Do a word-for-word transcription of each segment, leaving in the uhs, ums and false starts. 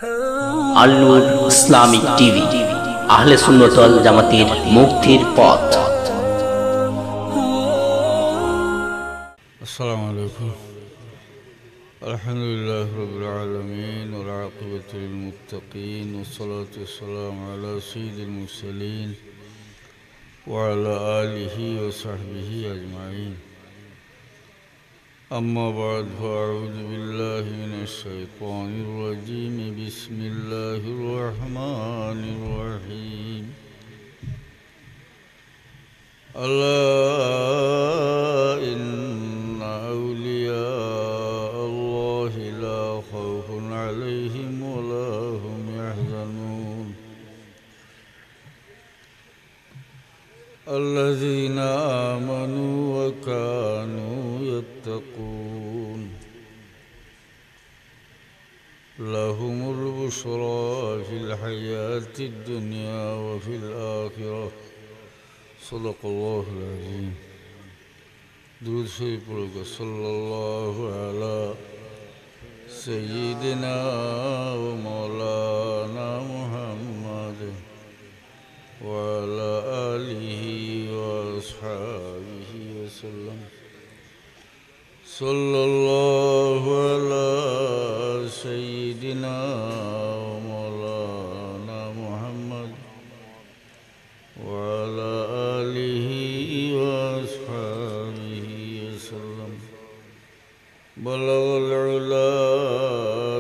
আল নূর Islamic TV, আহলে সুন্নত ওয়াল জামাতের মুক্তির পথ। السلام عليكم. الحمد لله رب العالمين، والعاقبة للمتقين، والصلاة والسلام على سيد المرسلين وعلى آله وصحبه أجمعين. أما بعد، فأعوذ بالله من الشيطان الرجيم. بسم الله الرحمن الرحيم. ألا إن أولياء الله لا خوف عليهم ولا هم يحزنون. الذين آمنوا وكانوا يتقون. لهم البشرى في الحياة الدنيا وفي الآخرة. صدق الله العظيم. درود شريف পড়ুক। صلى الله على سيدنا ومولانا محمد وعلى آله وأصحابه وسلم. صلى الله على سيدنا ومولانا محمد وعلى آله وأصحابه وسلم. بلغ العلا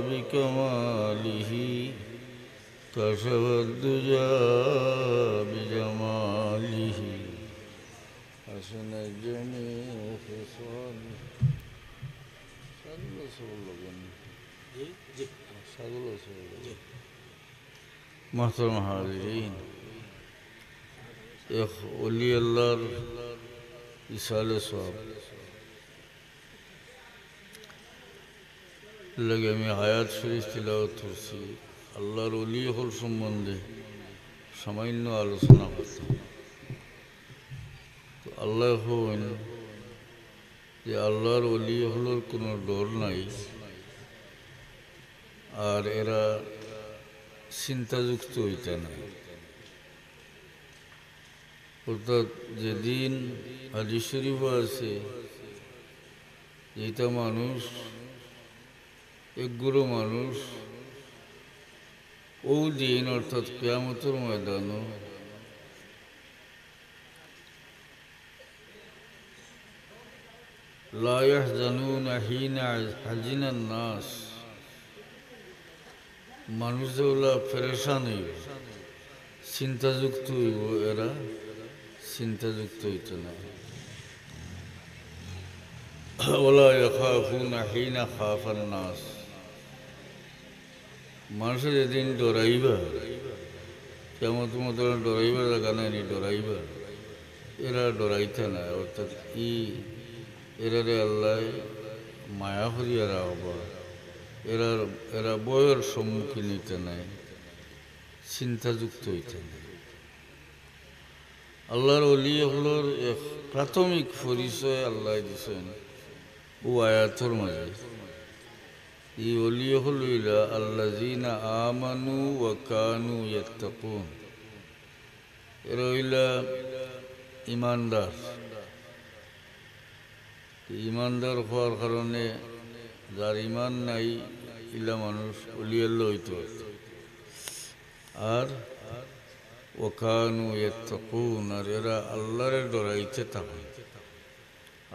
بكماله، كشف الدجى بجماله، حسنت جميع خصاله. محترم حاضرين، এক ওলি আল্লাহর ইসালে সওয়াব। এর লাগি আমি আয়াত শরীফ তিলাওয়াত করছি, আল্লাহর ওলি অকল সম্বন্ধে সামান্য আলোচনা করতাম। তো আল্লাহ কইন যে আল্লাহর ওলি অকলর কোনো ডর নাই, আর এরা চিন্তাযুক্ত অইতা নায়। অর্থাৎ যেদিন হাদিস শরীফ আছে, যেটা মানুষ, এক গুরু মানুষ, ও দিন অর্থাৎ কিয়ামতর ময়দানো لا يحزنون حين حزن الناس। মানুষ যেগুলা পেরেশান অইব, চিন্তাযুক্ত অইব, এরা চিন্তাযুক্ত অইত নায়। ولا يخافون حين خاف الناس। মানুষে যেদিন ডরাইবা, কিয়ামতর মতো ডরাইবার জাগা নাই নি, ডরাইবা, এরা ডরাইতা নায়। অর্থাৎ ই এরারে আল্লায় মায়া করিয়া রাখবা, এরা, এরা ভয়র সম্মুখীন অইতা নায়, চিন্তাযুক্ত অইতা নায়। আল্লাহর ওলি অকলর এক প্রাথমিক পরিচয় আল্লায় দিছইন ও আয়াতর মাঝে। ই ওলি অকল অইলা الذين آمنوا وكانوا يتقون। এরা অইলা ইমানদার। ইমানদার হওয়ার কারণে যার ইমান নাই, ইলা মানুষ ওলি আল্লাহ অইতো পারতো। আর وكانوا يتقون, আর এরা আল্লাহরে ডরাইতে থাকইন,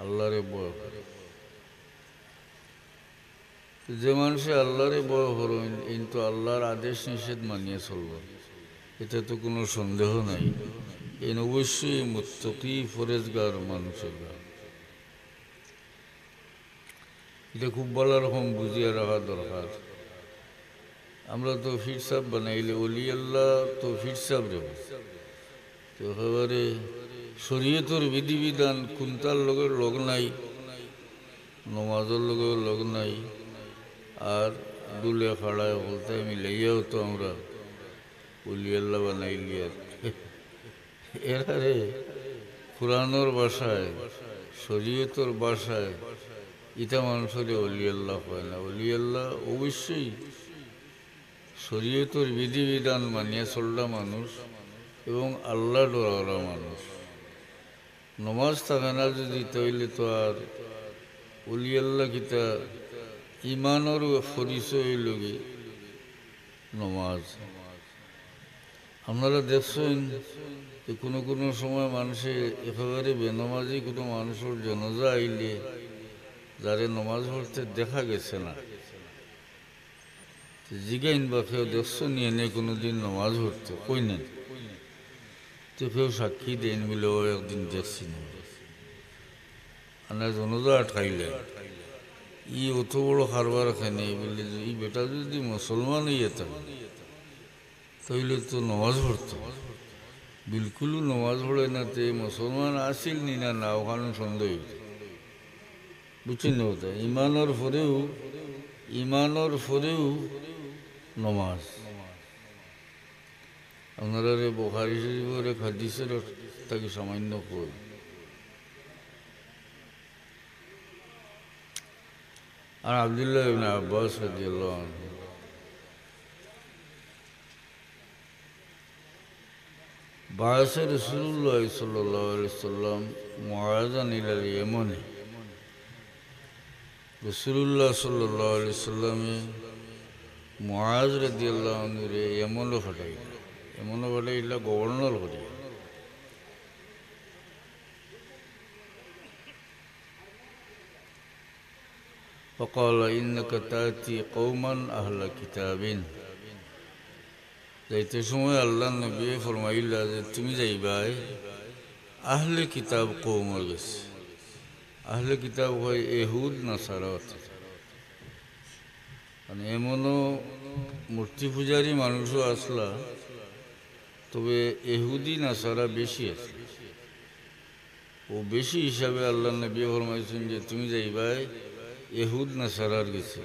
আল্লাহরে ভয় করে। যে মানুষে আল্লাহরে ভয় করইন, এইন তো আল্লাহর আদেশ নিষেধ মানিয়া চলবা, এতে তো কোনো সন্দেহ নাই। এইন অবশ্যই মুত্তাকি পরেজগার মানুষ অইবা। এটা খুব ভালা রকম বুঝিয়া রাখা দরকার। আমরা তো পীর সাব বানাইলে ওলি আল্লাহ তো পীর সাবরে। তো একেবারে শরীয়তর বিধিবিধান কুনটার লগে লগ নাই, নমাজর লগেও লগ নাই, আর ডুলে খাড়ায় হকলতায় মিলাইয়াও তো আমরা ওলি আল্লাহ বানাইলিয়ার। এরারে কোরআনর ভাষায়, শরীয়তর ভাষায় ইতা মানুষরে ওলি আল্লাহ কয় না। ওলি আল্লাহ অবশ্যই শরীয়তর বিধিবিধান মানিয়া চলরা মানুষ এবং আল্লাহ ডরাওরা মানুষ। নমাজ থাকে না যদি, তাইলে তো আর অলি আল্লাহ কিতা, ইমানর পরিচয় অইলো গি নমাজ। আপনারা দেখছইন যে কুনু কুনু সময় মানষে একেবারে বেনমাজি কুনু মানষর জানাজা আইলে যারে নমাজ পড়তে দেখা গেছে না, তে জিগাইন বা কেউ দেখছো নি এনে কুনুদিন নমাজ পড়তে? কইন না। তে কেউ সাক্ষী দেইন বুলে, "ও একদিন দেখছি না।" আনা জানাজা আটকাইলে, "ই অত বড় কারবার কেনে?" বুলে যে, "ই বেটা যদি মুসলমান অইয়া থাকে, তাইলে তো নমাজ পড়তো। বিলকুলউ নমাজ পড়ে না, তে মুসলমান আছিল নি না, না, অখান সন্দেহ অইতো।" বুঝছইন নি কথা? ইমানর পরেউ, ইমানর পরেউ নমাজ। আপনারারে বুখারী শরীফর এক হাদিসর থাকি সামান্য কই। عن عبد الله بن عباس رضي الله عنه بعث رسول الله صلى الله عليه وسلم معاذا إلى اليمن। রাসূলুল্লাহ সাল্লাল্লাহু আলাইহি ওয়াসাল্লামে মুআজ রাদিয়াল্লাহু আনহুরে ইয়েমনো পাঠাইলা। ইয়েমনো পাঠাইলা গভর্নর করিয়া। فقال إنك تأتي قوما أهل كتاب। যাইতে সময় আল্লাহর নবীয়ে ফরমাইলা যে, "তুমি যাইবায় আহলে কিতাব কওমর গেছে।" আহলে কিতাব অয় এহুদ নাসারা অর্থাৎ। মানে এমনও মূর্তি পূজারী মানুষও আছলা, তবে এহুদি নাসারা বেশি আছলা। অউ বেশি হিসাবে আল্লাহর নবীয়ে ফরমাইছইন যে, "তুমি যাইবায় এহুদ নাসারার গেছে,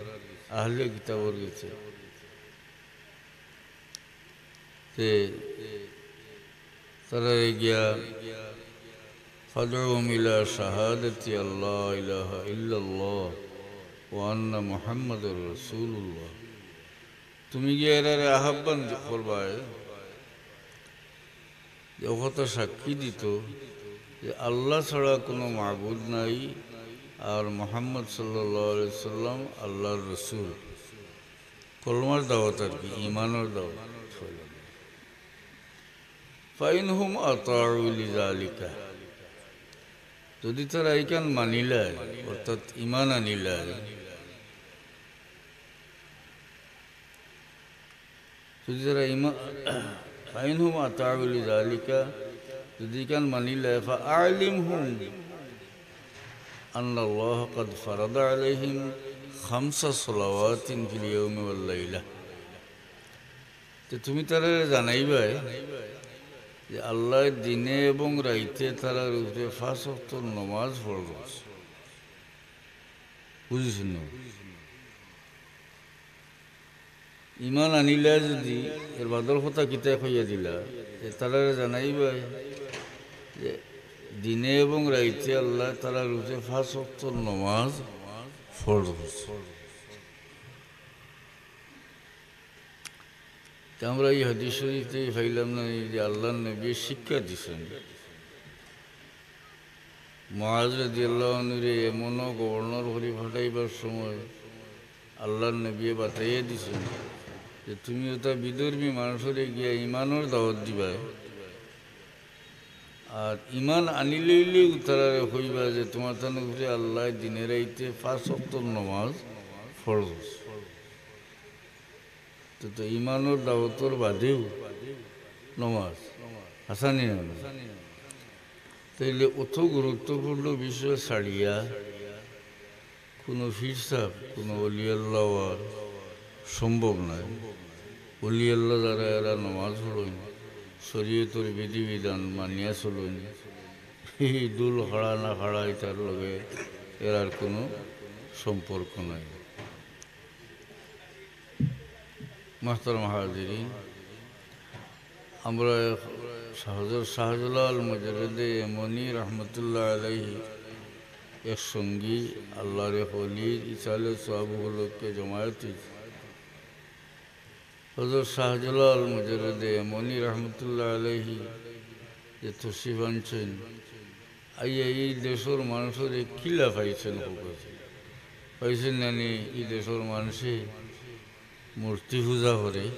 আহলে কিতাবর গেছে।" তে তারারে গিয়া, "فادعهم إلى شهادة أن لا إله إلا الله وأن محمدا رسول الله।" তুমি গিয়া এরারে আহ্বান দি-, করবায় যে অউ কথা সাক্ষী দিতো যে আল্লাহ ছাড়া কুনু মাবুদ নাই আর মুহাম্মদ সাল্লাল্লাহু আলাইহি ওয়াসাল্লাম আল্লাহর রসুল। কলমার দাওয়াত আর কি, ইমানর দাওয়াত। فإن هم أطاعوا لذلك, যদি তারা ইখান মানিলায়, অর্থাৎ ইমান আনিলায়, যদি তারা ইমা-, فإن هم أطاعوا لذلك, যদি ইখান মানিলায়, فأعلمهم أن الله قد فرض عليهم خمس صلوات في اليوم والليلة। তে তুমি তারারে জানাইবায় যে আল্লায় দিনে এবং রাইতে তারার উপরে পাঁচ ওয়াক্ত নমাজ ফরজ করছে। বুঝছইন নি? ইমান আনিলা যদি, এর বাদর কথা কিতা কইয়া দিলা, যে তারারে জানাইবায় যে দিনে এবং রাইতে আল্লায় তারার উপরে পাঁচ ওয়াক্ত নমাজ ফরজ করছে। তে আমরা ই হাদিস শরীফ থাকি পাইলাম না নি যে আল্লাহর নবীয়ে শিক্ষা দিছইন। মুআজ রাদিয়াল্লাহু আনহুরে ইয়েমনো গভর্নর করি পাঠাইবার সময় আল্লাহর নবীয়ে বাতাইয়া দিছইন যে তুমি অতা বিধর্মী মানষরে গিয়া ইমানর দাওয়াত দিবায়, আর ইমান আনিলাইলে তারারে কইবা যে তুমার তান উপরে আল্লায় দিনে রাইতে পাঁচ ওয়াক্ত নমাজ ফরজ করছে। তে তো ইমানর দাওয়াতর বাদেউ নমাজ, হাছা নি না? তাইলে অত গুরুত্বপূর্ণ বিষয় ছাড়িয়া কুনু পীর সাব, কুনু অলি আল্লাহ অওয়ার সম্ভব নায়। অলি আল্লাহ যারা, এরা নমাজ পড়ইন, শরীয়তর বিধিবিধান মানিয়া চলইন, হি দুল খাড়া না খাড়া ইতার লগে এরার কুনু সম্পর্ক নাই। মুহতারাম হাজিরিন, আমরা এক শাহজ-, শাহজালাল মুজাররদে ইয়ামনি রহমতুল্লাহ আলাইহি এক সঙ্গী আল্লাহর এক অলির ইসালে সওয়াব উপলক্ষে জমায়েত অইছি। হজরত শাহজালাল মুজাররদে ইয়ামনি রহমতুল্লাহ আলাইহি যে তশরিফ আনছইন, আইয়া ই দেশর মানষরে কিলা পাইছইন, পাইছইন নানি? ই দেশর মানষে মূর্তি পূজা করে,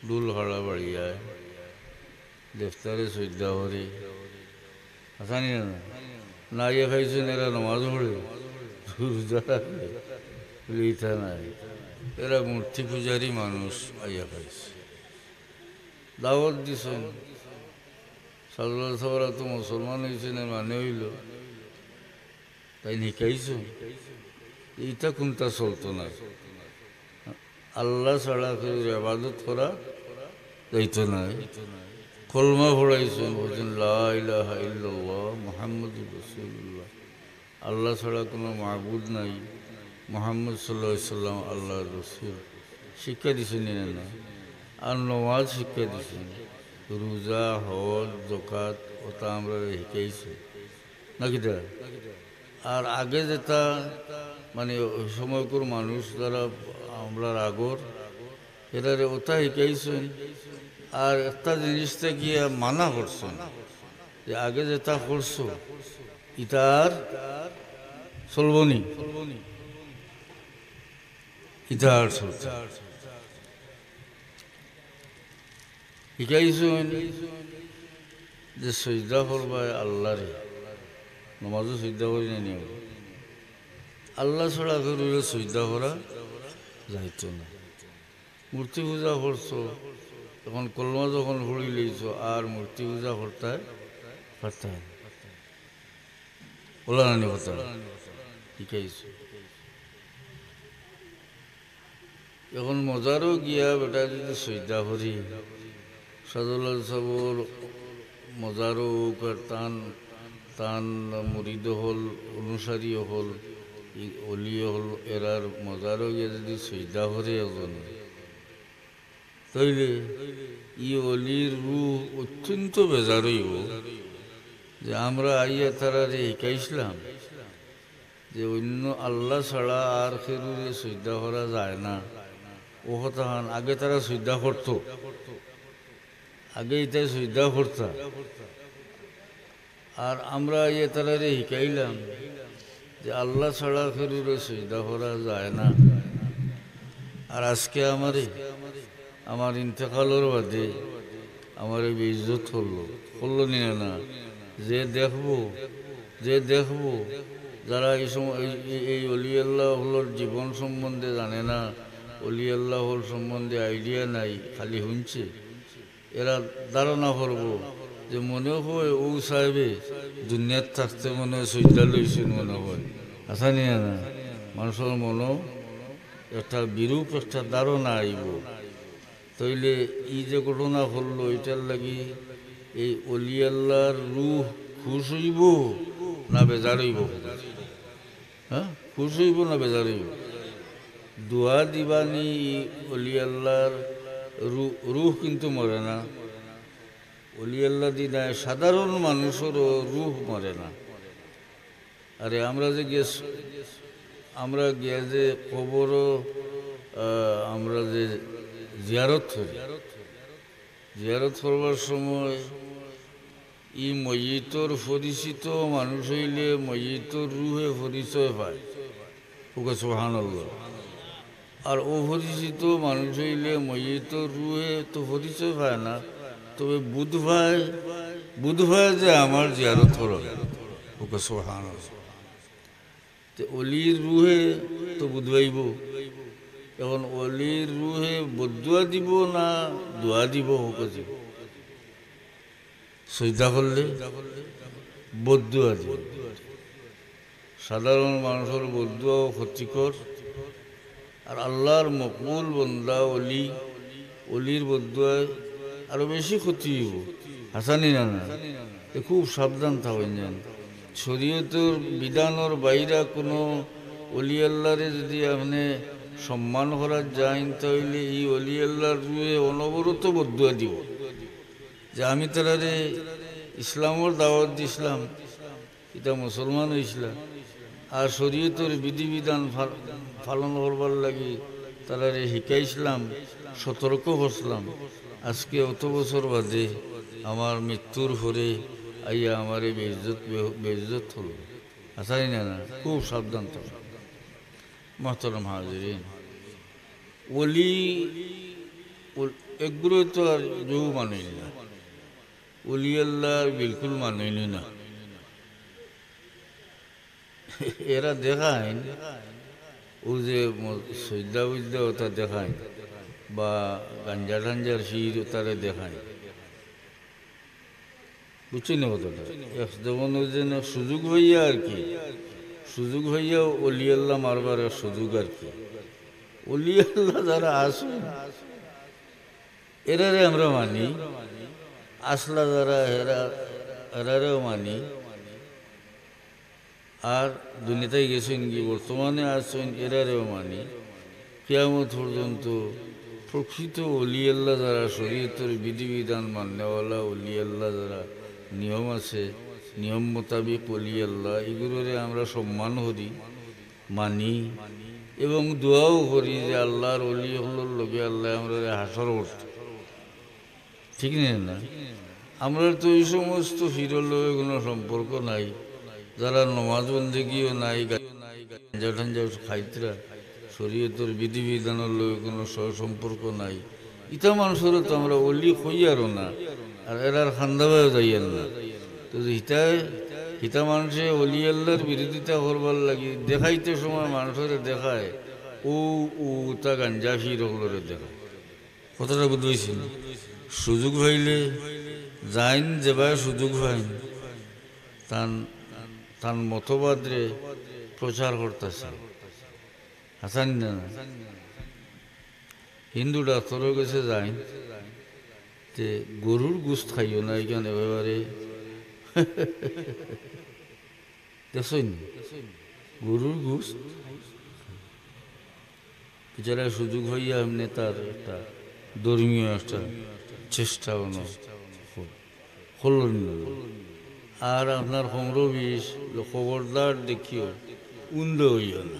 ঢুল হাড়া বাড়িয়ায়, দেবতারে সইজদা করে, আসানি না? না আইয়া পাইছইন, এরা নমাজ পড়ে, রোজা রাখে, বলে, "ইতা নায়, এরা মূর্তি পূজারী মানুষ আইয়া পাইছে।" দাওয়াত দিছইন, শাহজালাল সাবরা তো মুসলমান অইছইন, এর মানে অইলো তাইন হিকাইছইন, ইতা কুনতা চলতো নায়। আল্লাহ ছাড়া কেউর ইবাদত করা যাইতো নায়। কলমা পড়াইছইন, বলছইন, "লা ইলাহা ইল্লাল্লাহ মুহাম্মাদুর রাসূলুল্লাহ।" আল্লাহ ছাড়া কুনু মাবুদ নাই, মুহাম্মদ সাল্লাল্লাহু আলাইহি সাল্লাম আল্লাহর রসুল। শিক্ষা দিছইন নি না? আর নমাজ শিক্ষা দিছইন, রোজা, হজ, যাকাত, ওতা আমরারে হিকাইছইন। না কিতা? আর আগে যেতা, মানে, ওই সময়কুর মানুষ যারা আমরার আগর, এরারে ওতা হিকাইছইন। আর একটা জিনিস থাকিয়া মানা করছইন যে আগে যেতা করছো, ইতা আর চলবো নি, ইতা আর চলতো। হিকাইছইন যে সইজদা করবায় আল্লাহরে, নমাজো সইজদা করি না নি আমরা? আল্লাহ ছাড়া কেউরে সইজদা করা যাইতো না। মূর্তি পূজা করছো, এখন কলমা যখন পড়ি লইছো, আর মূর্তি পূজা করতায় পারতায় না। ওলা নানি কথা, হিকাইছো। এখন মজারো গিয়া বেটা যদি সইজদা করি, শাহজালাল সাবর মজারো অউক আর তান, তান মুরিদ অকল, অনুসারী অকল, ই অলি অকল, এরার মজারো গিয়া যদি সইজদা করে একজন, তাইলে ই অলির রুহ অত্যন্ত বেজার অইবো যে আমরা আইয়া তারারে হিকাইছলাম যে অইন্য আল্লাহ ছাড়া আর কেউরে সইজদা করা যায় না। ও কথাখান আগে তারা সইজদা করতো, আগে ইতায় সইজদা করতা। আর আমরা আইয়া তারারে হিকাইলাম যে আল্লাহ ছাড়া কেউরে সইজদা করা যায় না। আর আজকে আমারে, আমার ইন্তেকালর বাদে আমারে বেইজ্জত করলো, করলো নি না? যে দেখবো, যে দেখবো, যারা এই সময় এই, এই, এই অলি আল্লাহ অকলর জীবন সম্বন্ধে জানে না, অলি আল্লাহ অকল সম্বন্ধে idea নাই, খালি হুনছে, এরা ধারণা করবো যে মনে হয় অউ সাহেবে দুনিয়াত থাকতে মনে হয় সইজদা লইছইন, মনে হয়। আসানি না? মানষর মনো একটা বিরূপ একটা ধারণা আইবো। তাইলে ই যে ঘটনা ঘটলো, ইটার লাগি এই অলি আল্লাহর রুহ খুশ অইবো না বেজার অইবো? হ্যাঁ, খুশ অইবো না বেজার অইবো? দোয়া দিবানি, ই অলি আল্লাহর রু-, রুহ কিন্তু মরে না। অলি আল্লাহ দি নায়, সাধারণ মানুষরও রুহ মরে না। আরে আমরা যে গিয়া স-, আমরা গিয়া যে কবরো, আহ, আমরা যে জিয়ারত করি, জিয়ারত করবার সময় ই মইয়িতর পরিচিত মানুষ অইলে মইয়িতর রুহে পরিচয় পায়। ওকে সুবহানাল্লাহ। আর অপরিচিত মানুষ অইলে মইয়িতর রুহে তো পরিচয় পায় না, তবে বুধ পায়, বুধ পায় যে আমার জিয়ারত করা। ওকে সুবহানাল্লাহ। তে অলির রুহে তো বুধ পাইবো। এখন অলির রুহে বদদোয়া দিবো না দোয়া দিবো? ওকে দিব। সইজদা করলে বদদোয়া দিবো। সাধারণ মানষর বদদোয়াও ক্ষতিকর, আর আল্লাহর মকবুল বন্দা অলি, অলির বদদোয়ায় আরো বেশি ক্ষতি অইবো। হাসানি না না? তে খুব সাবধান থাকইন যেন। শরীয়তর বিধানর বাইরা কুনু অলি আল্লাহরে যুদি আপনে সম্মান করাত যাইন, তা অইলে ই অলি আল্লাহর রুহে অনবরত বদদোয়া দিবো যে আমি তারারে ইসলামর দাওয়াত দিছলাম, ইতা মুসলমান অইছলা, আর শরীয়তর বিধিবিধান ফা-, পালন করবার লাগি তারারে হিকাইছলাম, সতর্ক করছিলাম, আজকে অত বছর বাদে আমার মৃত্যুর পরে আইয়া আমারে বেইজ্জত, বে-, বেইজ্জত করলো। আছানি না, না, খুব সাবধান থাকো। মোহতরম হাজিরিন, ওলি, ওল-, এগুলো তো আর কেউ মানইন না, ওলি আল্লাহ বিলকুল মানইন না। এরা দেখাইন, ও যে ম-, সইজদা উইজদা ওটা দেখাইন, বা গাঞ্জা টাঞ্জার শির ওটারে দেখাইন, বুঝছইন নি কথাটা? এক যেমন ওই যে না সুযোগ হইয়া আর কি, সুযোগ হইয়া ওলি আল্লাহ মারবার এক সুযোগ আর কি। ওলি আল্লাহ যারা আছইন, এরারে আমরা মানি, আসলা যারা, এরা, এরারেও মানি। আর দুনিয়াত গেছইন কি, বর্তমানে আছইন, এরারেও মানি। কিয়ামত পর্যন্ত প্রকৃত ওলি আল্লাহ যারা, শরীয়তর বিধিবিধান মাননেওয়ালা ওলি আল্লাহ যারা, নিয়ম আছে, নিয়ম মোতাবিক ওলি আল্লাহ, এগুলোরে আমরা সম্মান করি, মানি এবং দোয়াও করি যে আল্লাহর ওলি অকলর লগে আল্লাহ আমরারে হাশর করতে। ঠিক না? না, আমরার তো এই সমস্ত ফিরর লগে কোনো সম্পর্ক নাই, যারা নমাজ বন্দেগিও নাই, গাঞ্জা টাঞ্জা খাইতরা, শরীয়তর বিধিবিধানর লগে কোনো স-, সম্পর্ক নাই। ইতা মানুষরে তো আমরা ওলি কইয়ারও না, আর এরার খান্দাবায়ও যাইয়ার না। তো যে হিতায়, হিতা মানুষে ওলি আল্লাহর বিরোধিতা করবার লাগি দেখাইতে সময় মানুষরে দেখায়, ও, ও, তা গাঞ্জা ফির অকলরে দেখায়। কথাটা বুঝাইছি নি? সুযোগ পাইলে যাইন, যেবায় সুযোগ পাইন, তান, তান মতবাদরে প্রচার করতাছে। হাছানি না? হিন্দু ডাক্তারর গেছে যাইন, তে গরুর গোস্ত খাইও না, এখান একেবারে দেখছইন নি? গরুর গোস্ত। বেচারা সুযোগ হইয়া এমনে তার একটা ধর্মীয় একটা চেষ্টা অনো করলেন। আর আপনার কমরো বিষ, খবরদার দেখিও, উন্দা হইও না।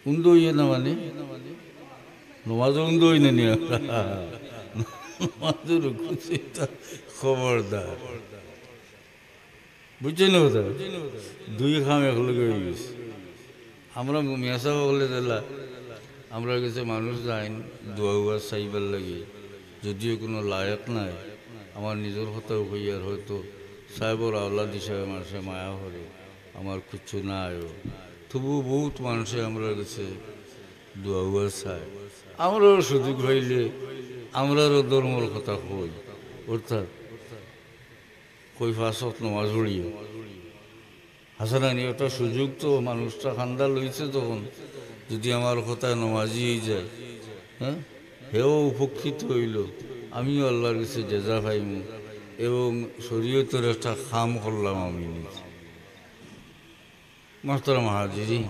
উন্দা হইও না মানে? নমাজও উন্দা হই না নি আমরা? নমাজও রুকু সুজদা, খবরদার। বুঝছইন নি কথা? দুই কাম একলগে হই গেছে। আমরা মিয়াসাব অকলে দিলা, আমরার গেছে মানুষ যাইন দোয়া উয়া চাইবার লাগি, যদিও কোনো লায়েক নাই, আমার নিজর কথাও কইয়ার, হয়তো সাহেবর আওলাদ হিসাবে মানুষে মায়া করে, আমার কিচ্ছু না আয়ও, তবু বহুত মানুষে আমরার গেছে দোয়া উয়া চায়। আমরাও সুযোগ পাইলে আমরারও ধর্মর কথা কই, অর্থাৎ কই পাঁচ ওয়াক্ত নমাজ পড়িও। হাছা না নি? একটা সুযোগ তো, মানুষটা খান্দা লইছে তখন, যদি আমার কথায় নমাজি হই যায়, হ্যাঁ, হেও উপকৃত হইল, আমিও আল্লাহর কাছে জাযা পাইমু এবং শরীয়তর একটা কাম করলাম আমি নিজে। মোহতরম হাজিরিন,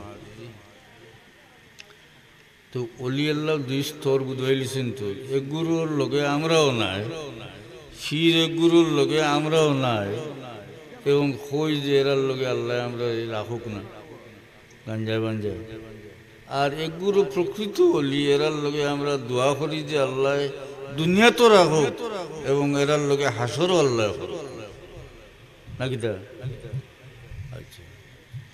তো অলি আল্লাহর দুই স্তর বুঝাইলিছেন তো, এক গুরুর লগে আমরাও নাই, শির এক গুরুর লগে আমরাও নাই, এবং কই যে এরার লগে আল্লাহ আমরা রাখুক না, গাঞ্জায় বাঞ্জায়। আর এক গুরু প্রকৃত অলি, এরার লগে আমরা দোয়া করি যে আল্লাহ দুনিয়া তো রাখুক এবং এরার লগে হাশরও আল্লাহ করুক। নাকি তা? আচ্ছা।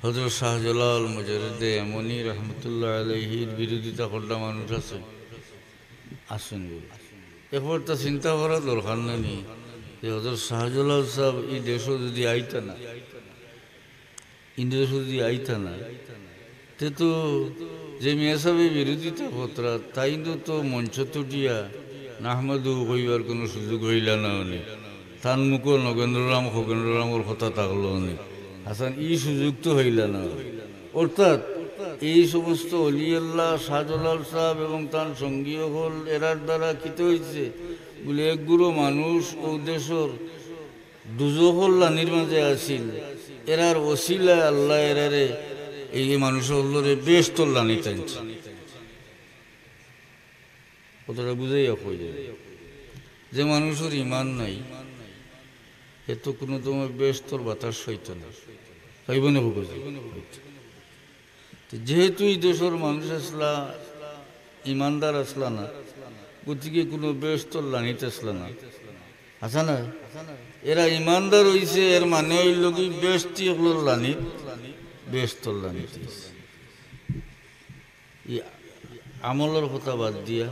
হযরত শাহজালাল মুজাররদে ইয়ামনি রহমতুল্লাহ আলাইহির বিরোধিতা করলা মানুষ আছে, আছেন বলে। এরপর তা চিন্তা করা দরকার নাই নি যে হযরত শাহজালাল সাহেব এই দেশও যদি আইতা না, এই দেশও যদি আইতা না, তে তো যে মিয়া সাহেবে বিরোধিতা করতরা, তাইন তো মঞ্চ তুটিয়া নাহমাদু কইবার কোনো সুযোগ হইলা না অনে। তান মুখো নগেন্দ্ররাম খগেন্দ্ররামর কথা থাকলো অনে। হাছান, ই সুযোগ তো হইলা না অনে। অর্থাৎ এই সমস্ত অলি আল্লাহ, শাহজালাল সাহেব এবং তান সঙ্গী অকল এরার দ্বারা কিতা হইছে? বলে এক গুরু মানুষ ও দেশর দুজখর লানির মাঝে আছিল, এরার ওসিলায় আল্লাহ এরারে এই মানুষ অকলরে বেহেস্তর লানিত আনছে। কথাটা বুঝাইয়া কই যায়, যে মানুষর ইমান নাই, হে তো কোনো সময় বেহেস্তর বাতাস পাইতো না, পাইবো না? তো যেহেতু এই দেশর মানুষ আছলা, ইমানদার আছলা না, গতিকে কুনু বেহেস্তর লানিত আছলা না। হাছা না? এরা ইমানদার অইছে, এর মানে অইলো কি বেহেস্তি অকলর লানিত, বেহেস্তর লানিত অইছে। ই আমলর কথা বাদ দিয়া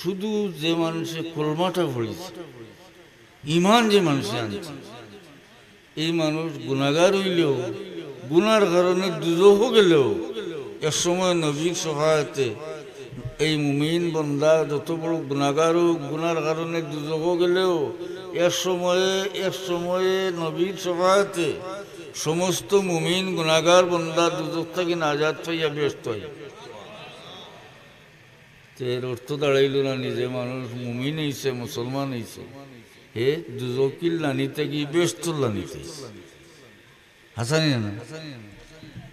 শুধু যে মানষে কলমাটা পড়ছে, ইমান যে মানষে আনছে, এই মানুষ গুনাগার অইলেও, গুনার কারণে দুজখো গেলেও, এক সময় নবীর শফায়াতে এই মুমিন বন্দা যত বড় গুনাগার অউক, গুনার কারণে দুজখো গেলেও এক সময়ে, এক সময়ে নবীর শফায়াতে সমস্ত মুমিন গুনাগার বন্দা দুজখ থাকি নাজাত পাইয়া বেহেস্ত অইবো। তে এর অর্থ দাঁড়াইলো না নি যে মানুষ মুমিন অইছে, মুসলমান অইছে, হে দুজখির লানিত থাকি বেহেস্তর লানিত আইছে। হাছা নি না?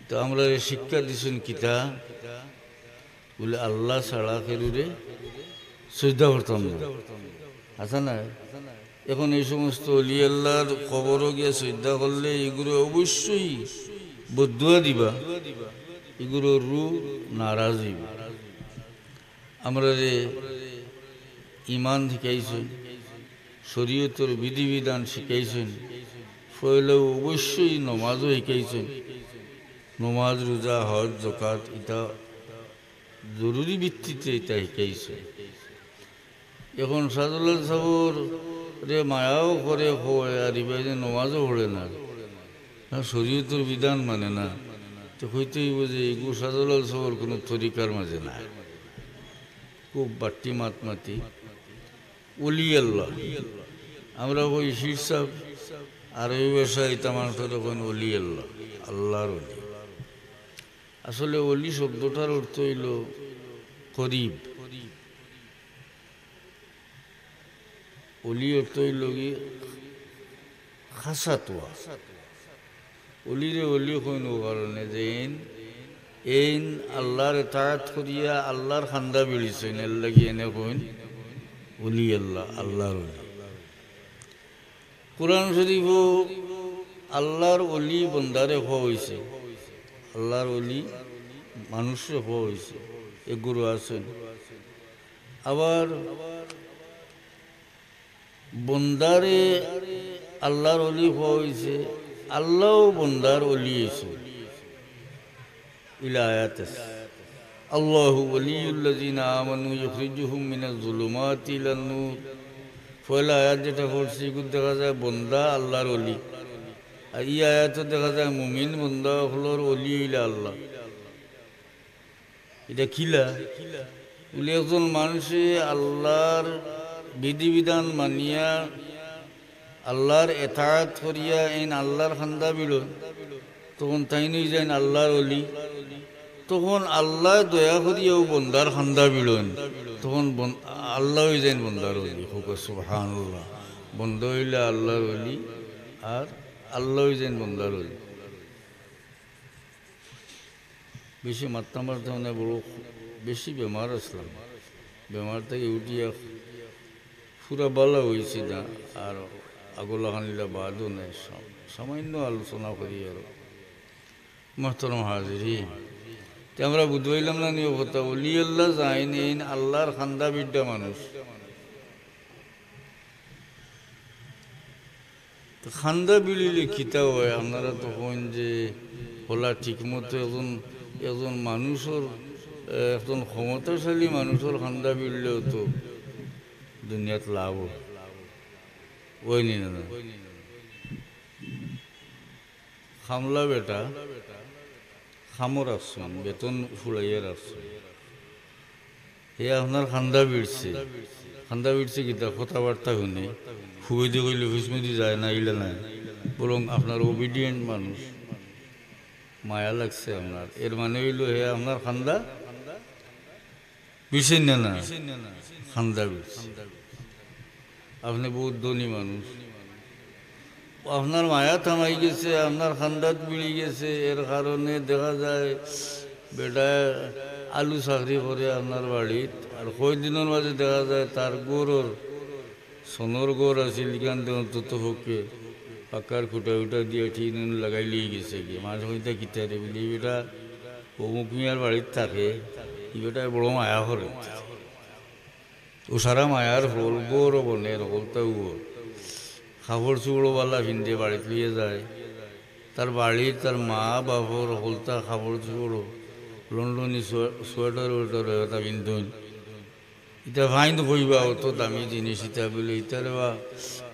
তো আমরারে শিক্ষা দিছইন কিতা? বলে, আল্লাহ ছাড়া কেউরে সইজদা করতাম না। হাছা না? এখন এই সমস্ত অলি আল্লাহর কবরো গিয়া সইজদা করলে ইগুরে অবশ্যই বদদোয়া দিবা, ইগুর রুহ নারাজ অইবো। আমরারে ইমান শিখাইছইন, শরীয়তর বিধিবিধান শিখাইছইন, পয়লাউ অবশ্যই নমাজও শিখাইছইন। নমাজ, রোজা, হজ, যাকাত, ইতা জরুরি ভিত্তিতে ইতা শিখাইছইন। এখন শাহজালাল সাবরে মায়াও করে কয়, আর ইবায় যে নমাজও পড়ে না, না, শরীয়তর বিধান মানে না, তো কইতে অইবো যে ইগু শাহজালাল সাবর কুনু তরিকার মাঝে না, খুব বাট্টি মাত মাতি। অলি আল্লাহ, আমরা কই পীর সাব, আরবি ভাষায় ইতা মানষরে কইন অলি আল্লাহ, আল্লাহর অলি। আসলে অলি শব্দটার অর্থ অইলো করিব। অলি অর্থ অইলো কি? খাছাত অওয়া। অলিরে অলি কইন অউ কারণে যে এইন, এইন আল্লাহর এতাআত করিয়া আল্লাহর খান্দা বিড়ছইন, এর লাগি এনে কইন অলি আল্লাহ, আল্লাহর অলি। কোরআন শরীফো আল্লাহর অলি বন্দারে কওয়া অইছে, আল্লাহর অলি মানুষরে কওয়া অইছে, এগুরু আছইন। আবার বন্দারে আল্লাহর অলি কওয়া অইছে, আল্লাহও বন্দার অলি অইছে। ইলা আয়াত আছে। আল্লাহু ওয়ালিয়ুল্লাযীনা আমানু ইউখরিজুহুম মিনাজ যুলুমাতি ইলান নূর। পয়লা আয়াত যেটা পড়ছি, ইগুত দেখা যায় বন্দা আল্লাহর অলি। আর ই আয়াতো দেখা যায় মুমিন বন্দা অকলর অলি অইলা আল্লাহ। ইটা কিলা? বলে, একজন মানষে আল্লাহর বিধিবিধান মানিয়া, আল্লাহর এতাআত করিয়া এইন আল্লাহর খান্দা বিড়ইন, তখন তাইন অইযাইন আল্লাহর অলি। তখন আল্লায় দয়া করিয়া অউ বন্দার খান্দা বিড়ইন, তখন বন-, আল্লাহ অইযাইন বন্দার অলি। কউক্কা সুবহানাল্লাহ। বন্দা অইলা আল্লাহর অলি, আর আল্লাহ অইযাইন বন্দার অলি। বেশি মাততাম পারতাম না, বড় বেশি বেমার আছলাম। বেমার থাকি উঠিয়া পুরা ভালা অইছি না, আর আগর লাখান ইলা বাদও নাই। সা-, সামান্য আলোচনা করি আরো। মুহতারাম হাজিরিন, তে আমরা বুঝাইলাম না নি অউ কথা, অলি আল্লাহ যাইন এইন আল্লাহর খান্দা বিড়া মানুষ। তো খান্দা বিড়িলে কিতা অয়? আপনারা তো কইন যে হলা ঠিক মতো একজন, একজন মানুষর, এ, একজন ক্ষমতাশালী মানুষর খান্দা বিড়িলেও তো দুনিয়াত লাভ অয়। অয় নি না? না। কামলা বেটা, কামো রাখছইন, বেতন ফুরাইয়া রাখছইন। হে আপনার খান্দা বিড়ছে, খান্দা বিড়ছে কিতা, কথাবার্তা হুনে, হুবেদি কইলে হুসমুদি যায় না, ইলা নায়, বরং আপনার obedient মানুষ, মায়া লাগছে আপনার, এর মানে অইলো হে আপনার খান্দা বিড়ছইন না, না, খান্দা বিড়ছে। আপনে বউত ধনী মানুষ, আপনার মায়াত হামাই গেছে, আপনার খান্দাত বিড়ি গেছে, এর কারণে দেখা যায় বেটায় আলু চাকরি করে আপনার বাড়িত, আর কয়দিনর মাঝে দেখা যায় তার ঘরর, সনর ঘর আছিল, ইখান অন্তত পক্ষে পাক্কার খুঁটা উটা দিয়া টিন উন লাগাই লই গেছে গি। মানষে কইতা কিতা রে, বলে, "ই বেটা অমুক মিয়ার বাড়িত থাকে, ই বেটায় বড় মায়া করে।" অউ সারা মায়ার ফল, ঘরো বনের হকলতা অউ। কাপড় চুপড়ও ভালা পিন্দে, বাড়িত লইয়া যায়। তার বাড়ির, তার মা বাপর হকলতা কাপড় চুপড়ও, লন্ডনি সোয়ে-, সোয়েটার ওয়েটার অতা পিন্দইন। ইতা ফাইন কইবা, অত দামি জিনিস ইতা বুলে, ইতা রেবা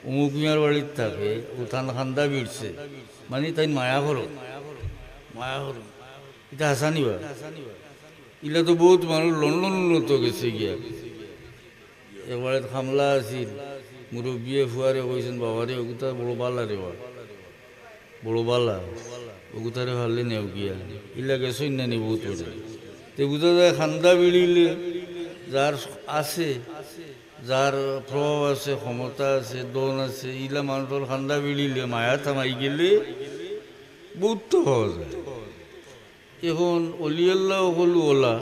অমুক মিয়ার বাড়িত থাকে, অউ তান কান্দা ভিড়ছে, মানি তাইন মায়া করো, মায়া করো। ইতা হাছা নি বা? ইলা তো বউত মানুষ লন্ডন উন্নত গেছে গিয়া। একবার এক কামলা আছিল, মুরব্বিয়ে ফুয়ারে কইছইন, "বাবারে, অগুতা বড় ভালা রেবা, বড় ভালা, অগুতারে পারলে নেও গিয়া।" ইলা গেছইন না নি বউত বছর। তে বুঝা যায়, কান্দা ভিড়িলে যার আছে, যার প্রভাব আছে, ক্ষমতা আছে, ধন আছে, ইলা মানুষর কান্দা ভিড়িলে, মায়াত হামাই গেলে বউত তো পাওয়া যায়। এখন অলি আল্লাহ অকল অলা,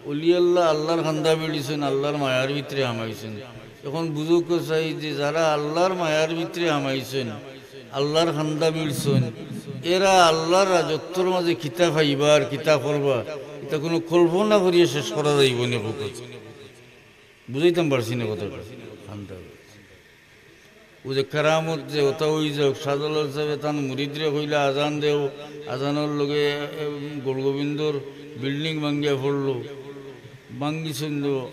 অলি আল্লাহ আল্লাহর কান্দা ভিড়িছইন, আল্লাহর মায়ার ভিতরে হামাইছইন। এখন বুঝউক্কা চাই যে যারা আল্লাহর মায়ার ভিতরে হামাইছইন, আল্লাহর কান্দা ভিড়ছইন, এরা আল্লাহর রাজত্বর মাঝে কিতা পাইবা আর কিতা করবা, ইতা কুনু কল্পনা করিয়া শেষ করা যাইবো নি। বুঝাইতাম পারছি না কথাটা? কান্দা ভিড়। অউ যে কেরামত যে অতা অইযাউক, শাহজালাল সাহেবে তান মুরিদরে কইলা, "আজান দেও।" আজানর লগে, এ, গৌরগোবিন্দর বিল্ডিং ভাঙ্গিয়া পড়লো, ভাঙ্গিছইন তো,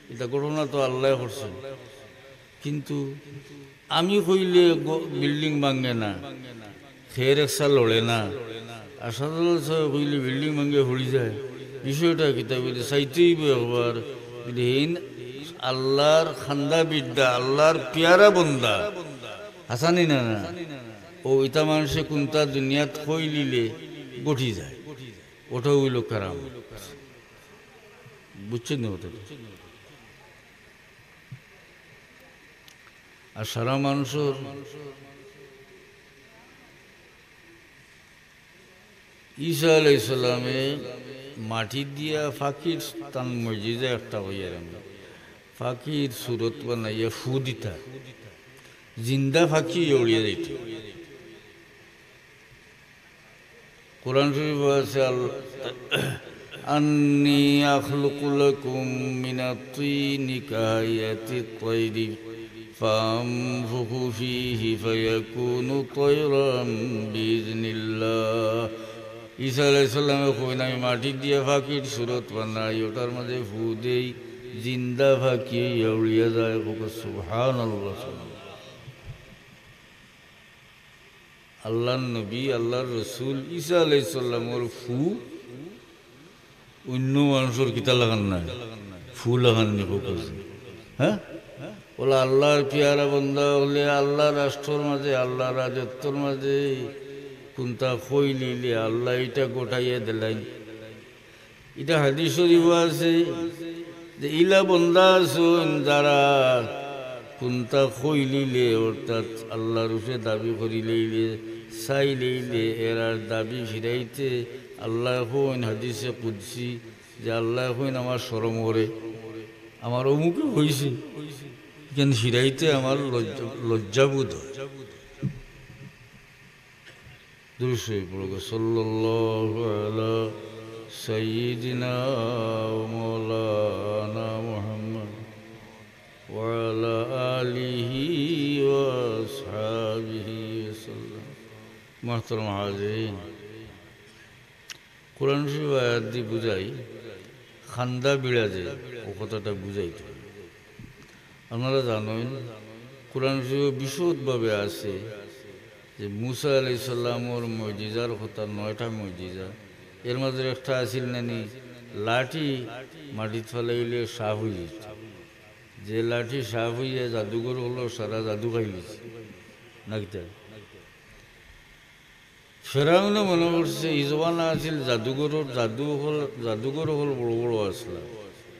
ইতা ঘটনা তো আল্লায় করছইন। কিন্তু আমি কইলে গ-, বিল্ডিং ভাঙ্গে না, খের একসা লড়ে না। আর শাহজালাল সাহেব কইলে বিল্ডিং ভাঙ্গিয়া পড়ি যায়। বিষয়টা কিতা বুলে চাইতে অইবো একবার। বুলে, "হেইন আল্লাহর কান্দা ভিড়া, আল্লাহর পিয়ারা বন্দা।" হাছা নি না, না? অউ ইতা মানষে কুন্তা দুনিয়াত কইলিলে ঘটি যায়। অটা অইলো কেরামত। বুঝছইন নি কথাটা? আর সারা মানষর, ঈসা আলাইহিস সালামে মাটি দিয়া পাখির তান মুজিজা একটা কইয়ার আমি। পাখির সুরত বানাইয়া ফু দিতা, জিন্দা পাখি উড়িয়া যাইত। কোরআন শরীফো আছে, আল-, "আন্নী আখলুকু লাকুম মিনাত তিনি কাহাইয়াতিত তাইরি ফাআনফুখু ফীহি ফায়াকুনু তায়রাম বিইজনিল্লাহ।" ঈসা আলাইহিস সালামে কইন, "আমি মাটি দিয়া পাখির সুরত বানাই, অটার মাঝে ফু দেই, জিন্দা পাখি অইয়া উড়িয়া যায়।" কউক্কা সুবহানাল্লাহ। আল্লাহর নবী, আল্লাহর রসুল ঈসা আলাইহিস সালামর ফু অইন্য মানষর কিতা লাখান নায়, ফু লাখান নি কউক্কা। হ্যাঁ? অলা আল্লাহর পিয়ারা বন্দা অকলে আল্লাহর রাষ্ট্রর মাঝে, আল্লাহর রাজত্বর মাঝে কুন্তা কইলিলে আল্লায় ইটা ঘটাইয়া দিলাইন। ইটা হাদিস শরীফো আছে যে ইলা বন্দা আছইন যারা কুন্তা কইলিলে, অর্থাৎ আল্লাহর উপরে দাবি করিলাইলে, চাইলাইলে, এরার দাবি ফিরাইতে আল্লায় কইন হাদিসে কুদসি যে আল্লায় কইন, "আমার শরম করে, আমার অমুকে কইছে, ইখান ফিরাইতে আমার লজ্জা, লজ্জাবোধ অয়।" দুরূদ শরীফ পড়ো, সাল্লাল্লাহু আলা সাইয়্যিদিনা ওয়া মাওলানা মুহাম্মদ ওয়া আলা আলিহি ওয়া আসহাবিহি ওয়া সাল্লাম। মুহতারাম হাজিরিন, কোরআন শরীফ আয়াত দি বুঝাই, কান্দা ভিড়া যে, অউ কথাটা বুঝাইতো। আপনারা জানইন, কোরআন শরীফো বিশদভাবে আছে যে মুসা আলাইহিস সালামর মুজিজার কথা, নয়টা মুজিজা, এর মাঝে একটা আছিল নানি, লাঠি মাটিত ফালাইলে সাফ অইযিত। যে লাঠি সাফ অইয়া জাদুঘর অকলর সারা জাদু খাইলিছে, না কিতা? ফেরাউনে মনে করছে, ই জমানা আছিল জাদুঘরর, জাদু অকল, জাদুঘর অকল বড় বড় আছলা।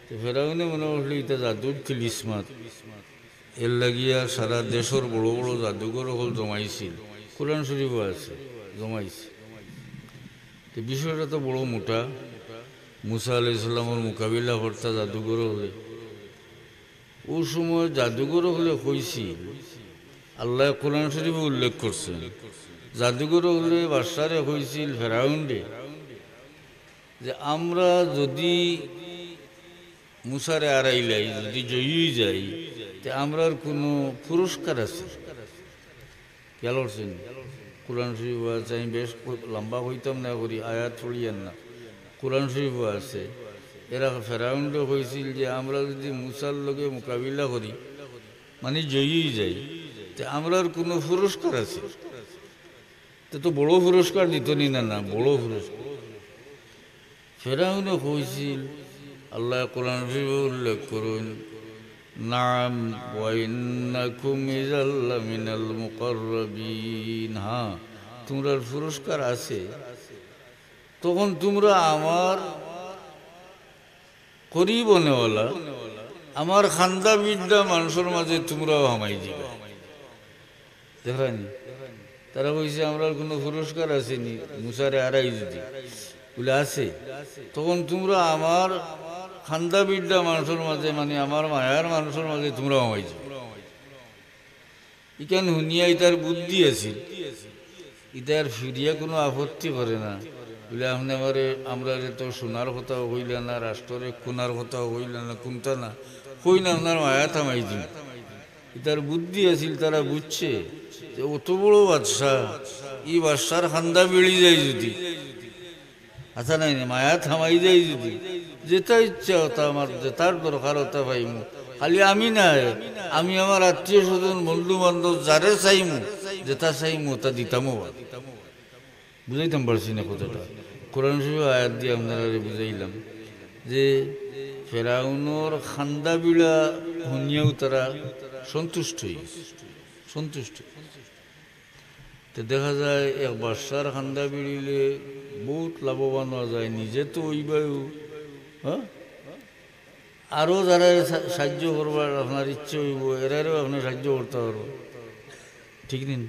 তে ফেরাউনে মনে করছিল ইটা জাদুর তিলিসমাত। এর লাগিয়া সারা দেশর বড় বড় জাদুঘর অকল জমাইছিল। কোরআন শরীফো আছে, জমাইছে। তে বিষয়টা তো বড় মোটা। মুসা আলাইহিস সালামর মোকাবিলা করতা জাদুঘর অকলে। অউ সময় জাদুঘর অকলে কইছিল, আল্লায় কোরআন শরীফো উল্লেখ করছইন, জাদুঘর অকলে বাদশারে কইছিল, ফেরাউনরে, যে আমরা যুদি মুসারে আরাইলাই, যুদি জয়ী অই যাই, তে আমরার কুনু পুরস্কার আছে? খেয়াল করছইন? কোরআন শরীফো আছে, আমি বেশ ক-, লম্বা কইতাম না করি, আয়াত পড়িয়ার না। কোরআন শরীফো আছে, এরা ফেরাউনরে কইছিল যে, "আমরা যুদি মুসার লগে মোকাবিলা করি, মানি জয়ী অই যাই, তে আমরার কুনু পুরস্কার আছে?" তে তো বড় পুরস্কার দিতো নি না, না, বড় পুরস্কার। ফেরাউনে কইছিল, আল্লায় কোরআন শরীফো উল্লেখ করইন, "নাম ওয়া ইন্নাকুম ইযাল লামিনাল মুকাররাবিন।" হ্যাঁ, তুমরার পুরস্কার আছে, তখন তুমরা আমার করিব অনেওয়ালা, আমার খান্দা বিদ্যা মানষর মাঝে তুমরাও হামাই দিবা। দেখরানি? তারা কইছে, "আমরার কুনু পুরস্কার আছে নি, মুসারে আরাই যুদি?" বুলে, "আছে।" "তখন তুমরা আমার খান্দা বিদ্যা মানষর মাঝে, মানি আমার মায়ার মানষর মাঝে তুমরাও হামাই দিবা।" ইখান হুনিয়া ইতার বুদ্ধি আছিল, ইতার ফিরিয়া কুনু আপত্তি করে না। বুলে, "আপনে আমারে, আমরারে তো সোনার কথাও কইলা না, রাষ্ট্ররে কুনার কথাও কইলা না, কুনতা না, কইন আপনার মায়াত হামাই দিমু।" ইতার বুদ্ধি আছিল, তারা বুঝছে যে অত বড় বাদশা, ই বাদশার খান্দা বিড়ি যাই যুদি, আচ্ছা নাই না, মায়াত হামাই যাই যুদি, যেটা ইচ্ছা অতা আমার, যেটার দরকার অতা পাইমু। খালি আমি নায়, আমি আমার আত্মীয় স্বজন, বন্ধু বান্ধব, যারে চাইমু, যেটা চাইমু, অতা দিতামও বা। বুঝাইতাম পারছি না কথাটা। কোরআন শরীফ আয়াত দিয়া আপনারারে বুঝাইলাম যে ফেরাউনর খান্দা বিড়া হুনিয়াও তারা সন্তুষ্ট অই গেছে, সন্তুষ্ট। তে দেখা যায় এক বাদশার খান্দা বিড়িলে বউত লাভবান অওয়া যায়, নিজে তো অইবায়ও, হ্যাঁ? আরও যারারে সা-, সাহায্য করবার আপনার ইচ্ছে অইবো, এরারেও আপনে সাহায্য করতা পারবা। ঠিক নি?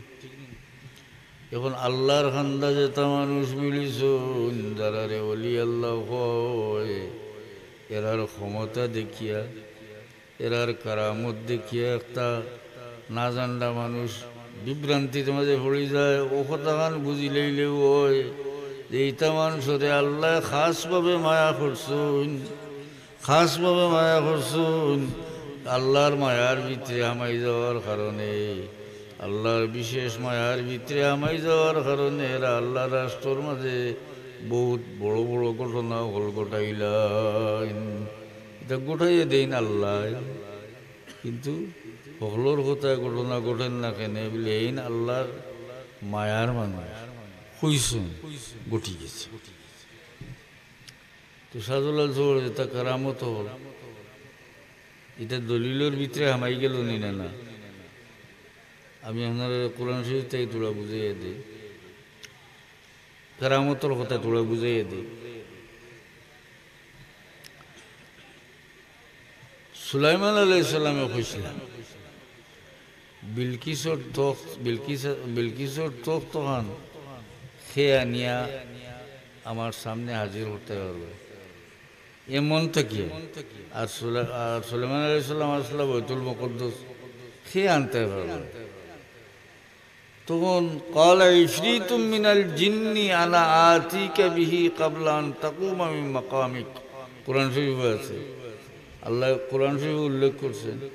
এখন আল্লার খান্দা যেতা মানুষ বিড়িছইন, যারারে অলি আল্লা কয়, এরার ক্ষমতা দেখিয়া, এরার কারামত দেখিয়া একটা না জানরা মানুষ বিভ্রান্তির মাঝে পড়ি যায়। অউ কথাখান বুঝিলাইলেউ অয় যে ইতা মানষরে আল্লায় খাসভাবে মায়া করছইন, খাসভাবে মায়া করছইন। আল্লার মায়ার ভিতরে হামাই যাওয়ার কারণে, আল্লার বিশেষ মায়ার ভিতরে হামাই যাওয়ার কারণে এরা আল্লার রাষ্ট্রর মাঝে বউত বড় বড় ঘটনা অকল ঘটাইলাইন। ইতা ঘটাইয়া দেইন আল্লায়, কিন্তু হকলর কথায় ঘটনা ঘটের না কেনে, বুলে এইন আল্লার মায়ার মানুষ, কইছইন, ঘটি গেছে। তো শাহজালাল সবর যেতা কারামত অকল, ইতা দলিলর ভিতরে হামাই গেলো নি না, না? আমি আপনারারে কোরআন শরীফ থাকি থুড়া বুঝাইয়া দেই। কারামতর কথা থুড়া বুঝাইয়া দেই। সুলাইমান আলাইহিস সালামে কইছিলা, বিলকিসর তখত, বিলকিস-, বিলকিসর তখতখান কে আনিয়া আমার সামনে হাজির করতে পারবো, এমন থাকিয়া। আর সুলা-, আর সুলাইমান আলাইহিস সালাম আসলা বাইতুল মুকাদ্দাস, কে আনতে পারবো? তখন قال عفريت من الجن أنا آتيك به قبل أن تقوم من مقامك। কোরআন শরীফো আছে, আল্লায় কোরআন শরীফো উল্লেখ করছইন,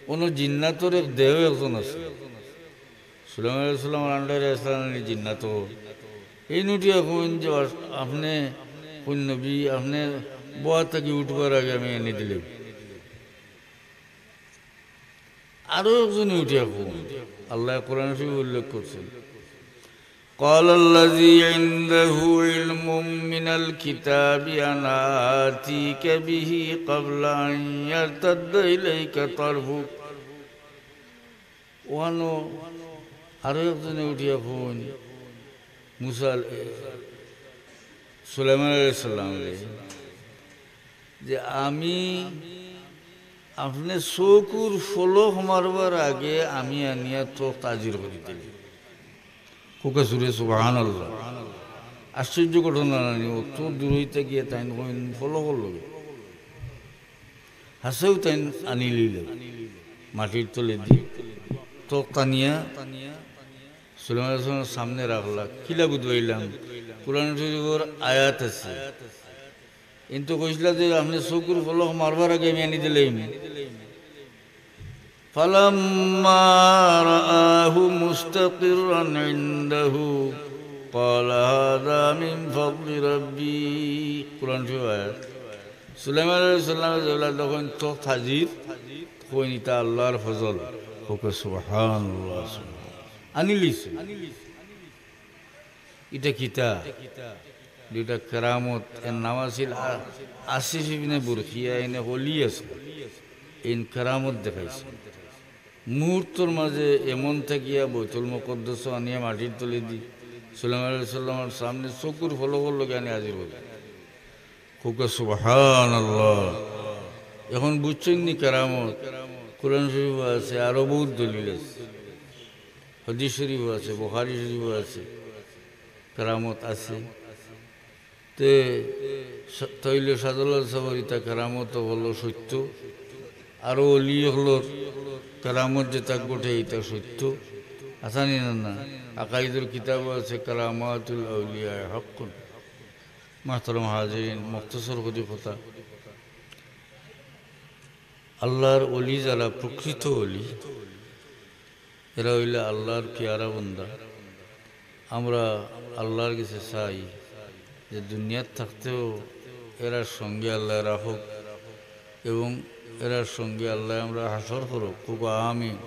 অনো জিন্নাতর এক দেহ একজন আছে। সুলাইমান আলাইহিস সালামর under-এ আছলা নি জিন্নাত অকল। এইন উঠিয়া কইন যে, "আপনে কুন নবী, আপনে বওয়া থাকি উঠবার আগে আমি আনি দিলাম।" আরো একজনে উঠিয়া কইন, আল্লায় কোরআন শরীফো উল্লেখ করছইন, قال الذي عنده علم من الكتاب أنا آتيك به قبل أن يرتد إليك طرفك। অনো আরো একজনে উঠিয়া কইন, মুসা আল-, এ, সুলাইমান আলাইহিস সালামরে, যে আমি আপনে চকুর ফলক মারবার আগে আমি আনিয়া তখত হাজির করি দিলাম। কউক্কা জুরে সুবহানাল্লাহ। আশ্চর্য ঘটনা না নি, অত দূর অইতা গিয়া তাইন কইন ফলকর লগে। হাছাউ তাইন আনিলিলা, মাটির তলেদি তখত আনিয়া সুলাইমান আলাইহিস সালামর সামনে রাখলা। কিলা বুঝাইলাম, কোরআন শরীফর আয়াত আছে, ইন তো কইছলা যে আপনে চকুর পলক মারবার আগে আমি আনি দিলাইমু। فلما رآه مستقرا عنده قال هذا من فضل ربي। কোরআন শরীফ আয়াত। সুলাইমান আলাইহিস সালামে যেলা দেখইন তো হাজির, কইন ইটা আল্লার ফজল। কউক্কা সুবহানাল্লাহ। আনিলিছে। ইটা কিতা? দুইটা কেরামত, এর নাম আছিল আ-, আসিফ ইবনে বুরখিয়া, ইন অলি আছিল। ইন কেরামত দেখাইছে। মুহূর্তর মাঝে এমন থাকিয়া বাইতুল মুকাদ্দাস আনিয়া মাটির তলে দি সুলাইমান আলাইহিস সালামর সামনে চকুর পলকর লগে আনি হাজির অইল। কউক্কা সুবহানাল্লাহ। এখন বুঝছইন নি কেরামত? কোরআন শরীফো আছে, আরো বউত দলিল আছে, হাদিস শরীফো আছে, বুখারী শরীফো আছে, কেরামত আছে। তে স-, তাইলে শাহজালাল সাবর ইতা কেরামত অইলো সত্য, আরো অলি অকলর কেরামত যেতা ঘটে ইতা সত্য, আছানি না না? আকাইদর কিতাবো আছে, কারামাতুল আউলিয়া হাক্কুন। মুহতারাম হাজিরিন, মুখতসর করি কথা, আল্লার অলি যারা প্রকৃত অলি, এরা অইলা আল্লার পিয়ারা বন্দা। আমরা আল্লার গেছে চাই যে দুনিয়াত থাকতেও এরার সঙ্গে আল্লায় রাখউক এবং এরার সঙ্গে আল্লায় আমরারে হাশর করউক। কউক্কা আমিন।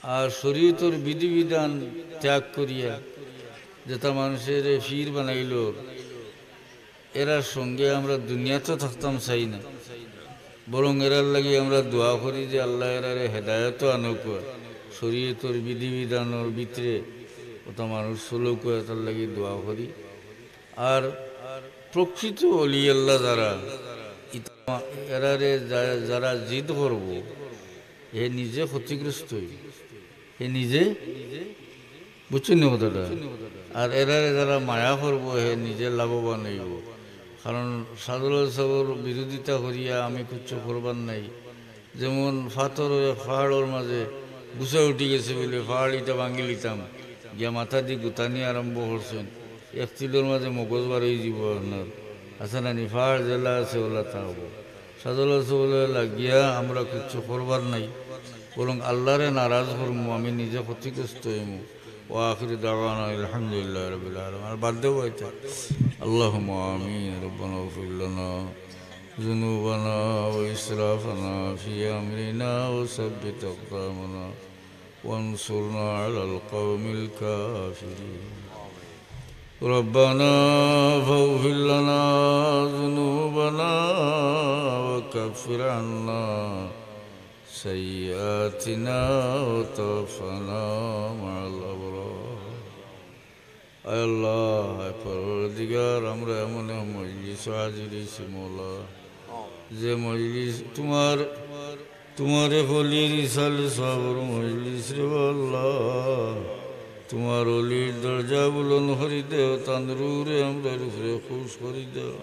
আর শরীয়তর বিধিবিধান ত্যাগ করিয়া যেতা মানষরে পীর বানাইলো, এরার সঙ্গে আমরা দুনিয়াত থাকতাম চাই না, বরং এরার লাগি আমরা দোয়া করি যে আল্লায় এরারে হেদায়েতো আনউক্কা, শরীয়তর বিধিবিধানর ভিতরে অতা মানুষ চলউক্কা, এতার লাগি দোয়া করি। আর প্রকৃত অলি আল্লাহ যারা, ইতা-, এরারে যা-, যারা জিদ করবো, হে নিজে ক্ষতিগ্রস্ত অইবো, হে নিজে, বুঝছইন নি কথাটা? আর এরারে যারা মায়া করবো, হে নিজে লাভবান অইবো। কারণ শাহজালাল সাবর বিরোধিতা করিয়া আমি কিচ্ছু করবার নাই। যেমন পাথর অইয়া পাহাড়র মাঝে গুছা উঠি গেছে বলে পাহাড় ইটা ভাঙ্গিলিতাম, গিয়া মাথাদি গুতানি আরম্ভ করছইন, এক তিলর মাঝে মগজ বার অইযিবো আপনার। আচ্ছা নানি, পাহাড় যেলা আছে অলা থাকবো। শাহজালাল সাবরে লাগিয়া আমরা কিচ্ছু করবার নাই, বরং আল্লারে নারাজ করমু, আমি নিজে ক্ষতিগ্রস্ত অইমু। وآخر دعوانا الحمد لله رب العالمين। আর বাদ দেও এটা। اللهم آمين। ربنا اغفر لنا ذنوبنا وإسرافنا في أمرنا وثبت أقدامنا وانصرنا على القوم الكافرين. ربنا فاغفر لنا ذنوبنا وكفر عنا سيئاتنا وتوفنا مع الأبرار। আয় আল্লাহ, আয় পরওয়ারদিগার, আমরা এমন এক মজলিসো হাজির অইছি মওলা, যে মজলিস তুমার, তুমার এক অলির ইসালে সওয়াবর মজলিস রে আল্লাহ। তুমার অলির দরজা বুলন্দ করি দেও, তান রুহরে আমরার উপরে খুশ করি দেও।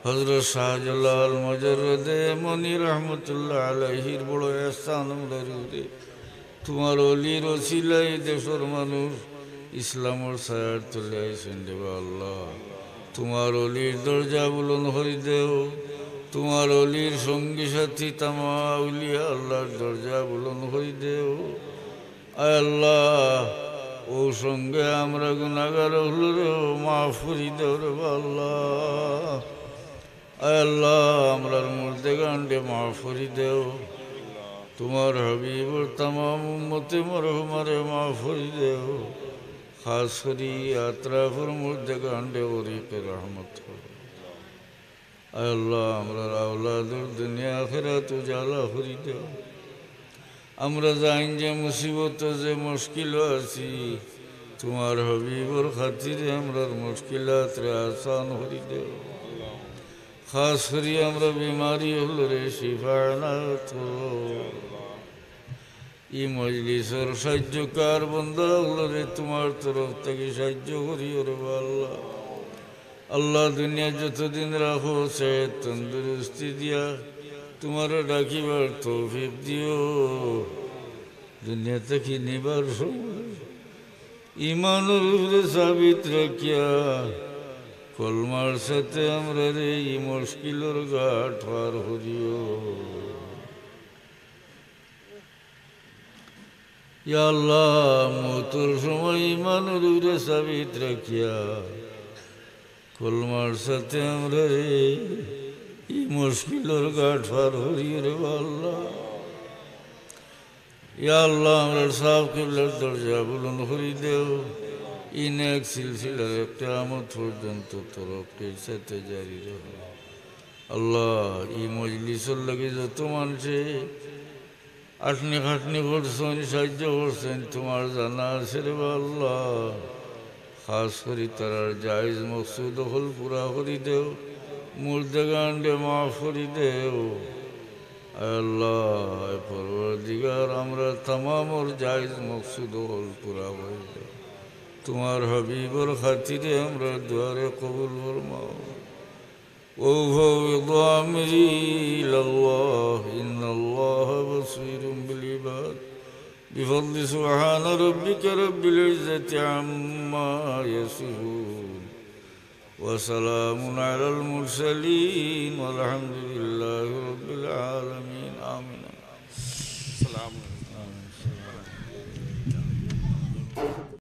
হযরত শাহজালাল মুজাররদে মনি রহমতুল্লাহ আলাইহির বড় এহসান আমরার উপরে। তুমার অলির ওসিলায় দেশর মানুষ ইসলামর ছায়ার তলে আইছইন রে বা আল্লাহ। তুমার অলির দরজা বুলন্দ করি দেও। তুমার অলির সঙ্গী সাথী তামাম আউলিয়া আল্লাহর দরজা বুলন্দ করি দেও। আয় আল্লাহ, অউ সঙ্গে আমরা গুনাগার অকলরেও মাফ করি দেও রে বা আল্লাহ। আয় আল্লাহ, আমরার মুর্দেগানরে মাফ করি দেও। তুমার হাবিবর তামাম উম্মতে মরহুমারে মাফ করি দেও। খাস করি আতরাফর মুর্দেগানরে গরিকে রহমত করো। আয় আল্লাহ, আমরার আওলাদর দুনিয়া আখিরাত উজালা করি দেও। আমরা জানি যে মুসিবত, যে মুশকিলো আছি, তুমার হাবিবর খাতিরে আমরার মুশকিলাতরে আসান করি দেও। খাস করি আমরা বিমারি অকলরে শিফা এনায়েত করো। ই মজলিসর সাহায্যকার বন্দা অকলরে তুমার তরফ থাকি সাহায্য করিও রে বা আল্লাহ। আল্লাহ, দুনিয়াত যতদিন রাখো, সেহত তন্দুরুস্তি দিয়া তুমারে ডাকিবার তৌফিক দিও। দুনিয়া থাকি নিবার সময় ইমানর উপরে সাবিত রাখিয়া কলমার সাথে আমরারে ই মুশকিলর ঘাট পার করিও। ইয়া আল্লাহ, মউতর সময় ইমানর উপরে সাবিত রাখিয়া কলমার সাথে আমরারে ই মুশকিলর ঘাট পার করিও রে বা আল্লাহ। ইয়া আল্লাহ, আমরার সাব কিবলার দরজা বুলন্দ করি দেও। ই নেক সিলসিলারে কিয়ামত পর্যন্ত তরক্কির সাথে জারি রাখো। আল্লাহ, ই মজলিসর লাগি যত মানষে আটনি খাটনি করছইন, সাহায্য করছইন, তুমার জানা আছে রে বা আল্লাহ। খাস করি তারার জায়েজ মকসুদ অকল পুরা করি দেও, মুর্দেগানরে মাফ করি দেও। আয় আল্লাহ, আয় পরওয়ারদিগার, আমরার তামামর জায়েজ মকসুদ অকল পুরা করি দেও। তুমার হাবিবর খাতিরে আমরার দোয়ারে কবুল ফরমাও। وأفوض أمري إلى الله، إن الله بصير بالعباد. بفضل سبحان ربك رب العزة عما يصفون، وسلام على المرسلين، والحمد لله رب العالمين. آمين. السلام عليكم.